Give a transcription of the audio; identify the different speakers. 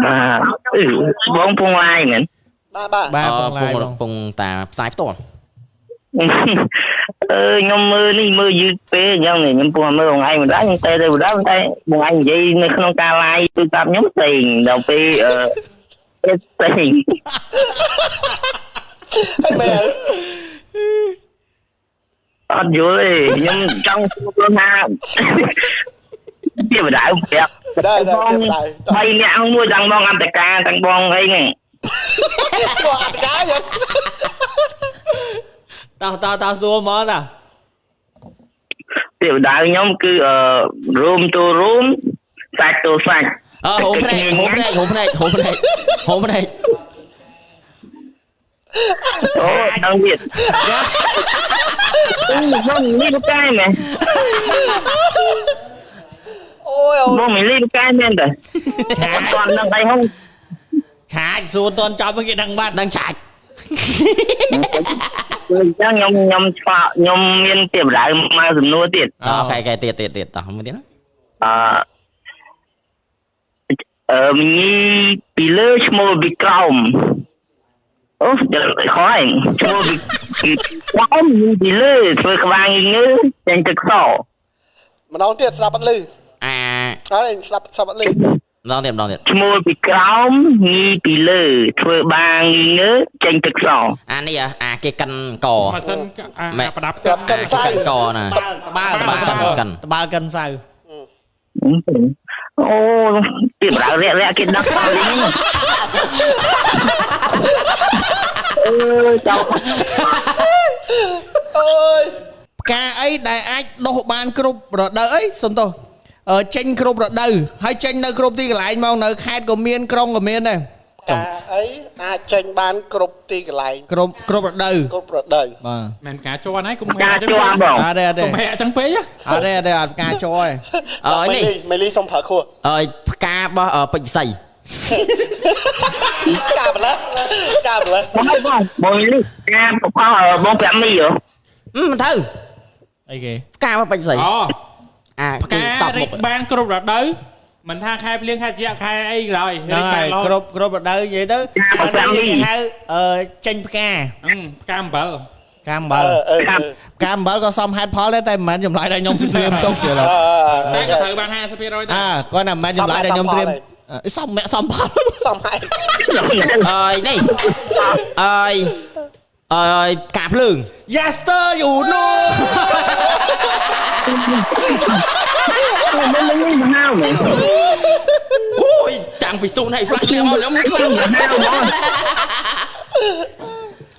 Speaker 1: បាទអឺបងពងឡាយមែន
Speaker 2: បាទបាទ
Speaker 3: បាទពងឡាយ
Speaker 4: ពងពងតាផ្សាយផ្ទាល់
Speaker 1: អឺខ្ញុំមើលនេះមើលយឺតពេកអញ្ចឹងនេះខ្ញុំពងមើលបងឯងមិនដែរខ្ញុំតែទៅមិនដែរតែបងឯងនិយាយនៅក្នុងការ live ទូរស័ព្ទខ្ញុំផ្សេងដល់ពេលអឺផ្សេង
Speaker 2: ហើយមែន
Speaker 1: អត់យល់ទេខ្ញុំចង់សួរខ្លួនថាជាបដៅប្រាប់
Speaker 2: ដែរដែរទៀតដែរ
Speaker 1: បីអ្នកមួយទាំងបងអន្តការទាំងបងអីហ្នឹង
Speaker 2: ស្គាល់អត្តកាយើង
Speaker 3: តោះតោះតោះសួរហ្មងតា
Speaker 1: ជាបដៅខ្ញុំគឺអឺ room to room សាច់ to សាច់
Speaker 4: អឺហូមភ្នែកហូមភ្នែកហូមភ្នែកហូមភ្នែកហូមភ្នែក
Speaker 1: អូដឹងទៀតអឺបងលីបកែមែន
Speaker 2: អូយអូ
Speaker 1: បងមិនលីបកែមែនតើ
Speaker 3: ឆា
Speaker 1: អត់ទាន់ដឹងអីហង
Speaker 3: ឆាចសួរតន់ចប់គេដឹងបាត់
Speaker 4: ដឹងឆាច់
Speaker 1: គឺអញ្ចឹងខ្ញុំខ្ញុំឆ្លាក់ខ្ញុំមានជាបដៅមកសំណួរទៀត
Speaker 4: អូខេខេទៀតទៀតទៀតតោះមួយទៀតណា
Speaker 1: អឺអឺមីពីលើឈ្មោះពីក្រោមអូខឯងឈ្មោះពីពីក្រោមពីលើធ្វើក្បាលងងើចេញទឹកសម្
Speaker 2: ដងទៀតស្ដាប់អត់លឺ
Speaker 4: អា
Speaker 2: អត់ស្ដាប់ស្ដាប់អត់លឺ
Speaker 4: ម្ដងទៀតម្ដងទៀត
Speaker 1: ឈ្មោះពីក្រោមងីពីលើធ្វើបាងងើចេញទឹកស
Speaker 4: អានេះអាគេកិនក
Speaker 5: ម៉ាស៊ីនអាប្រដាប់
Speaker 2: ក្រាប់កិនសៅ
Speaker 4: កិនកណា
Speaker 3: តបាល់តបាល់
Speaker 4: កិន
Speaker 3: តបាល់កិនសៅ
Speaker 1: អូពីបដៅរាក់រាក់គេដឹកដល់នេះអឺចៅ
Speaker 2: អើយ
Speaker 3: ផ្កាអីដែលអាចដុះបានគ្រប់រដូវអីសុំទោសអឺចេញគ្រប់រដូវហើយចេញនៅគ្រប់ទីកន្លែងមកនៅខេត្តក៏មានក្រុងក៏មានដែរ
Speaker 2: ការអីអាចចេញបានគ្រប់ទីកន្លែង
Speaker 3: គ្រប់គ្រប់រដូវ
Speaker 2: គ្រប់រដូវ
Speaker 3: បាទ
Speaker 5: មិនការជន់ហើយកុំ
Speaker 1: ការជន់បង
Speaker 3: អត់ទេអត់ទេ
Speaker 5: កុំហាក់ចឹងពេក
Speaker 3: អត់ទេអត់ទេអត់ផ្កាជ័រទេ
Speaker 4: អើយនេះ
Speaker 2: មេលីសុំប្រើខួរ
Speaker 4: អើយផ្ការបស់ពេជ្រវិស័យ
Speaker 2: កាបលើកាបលើ
Speaker 1: បងបងបងនេះការប្រផោបងប្រាក់មីហ៎
Speaker 4: មិនទៅ
Speaker 3: អីគេ
Speaker 4: ផ្ការបស់ពេជ្រវិស័យ
Speaker 5: អូ
Speaker 4: អា
Speaker 5: ផ្កា
Speaker 4: តបមុខ
Speaker 5: រិចបានគ្រប់រដូវមិនថាខែភ្លៀងខែត្រជាក់ខែអីឡើយ
Speaker 3: ហ្នឹងហើយ
Speaker 5: រិចបានរហូត
Speaker 3: គ្រប់គ្រប់រដូវនិយាយទៅអានេះគេហៅអឺចេញផ្កា
Speaker 5: ផ្កាអំបិល
Speaker 3: ផ្កាអំបិល
Speaker 2: អឺ
Speaker 3: ផ្កាអំបិលក៏សមហេតុផលដែរតែមិនមែនចម្លើយដែលខ្ញុំត្រៀមទុកទេឡើយ
Speaker 5: តែក៏ត្រូវបាន50%ដែរ
Speaker 3: អើគាត់តែមិនមែនចម្លើយដែលខ្ញុំត្រៀមសមមគ្គសមផល
Speaker 2: សំហេតុ
Speaker 4: អើយនេះអើយអើយផ្កាភ្លើង
Speaker 3: Yes sir you know
Speaker 1: មិនមិនមិនហៅមែន
Speaker 4: អូយតាំងពីស៊ូនឲ្យ flash លាមកខ្ញុំខ្លាំង
Speaker 1: ហៅហ្មង